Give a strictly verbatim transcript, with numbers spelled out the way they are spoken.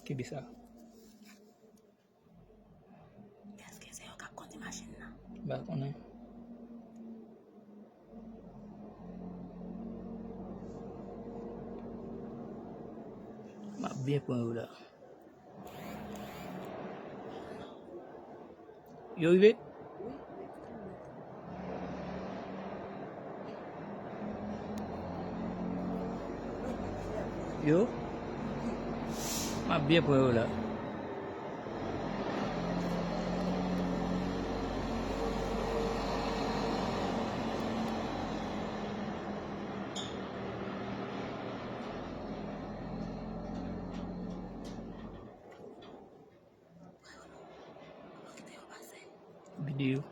Kenbe sa. Èske se yo k ap kondi machin nan? M pa konnen. M ap byen pran yo la. Yo rive? Yo? M ap byen pran yo la. Videyo.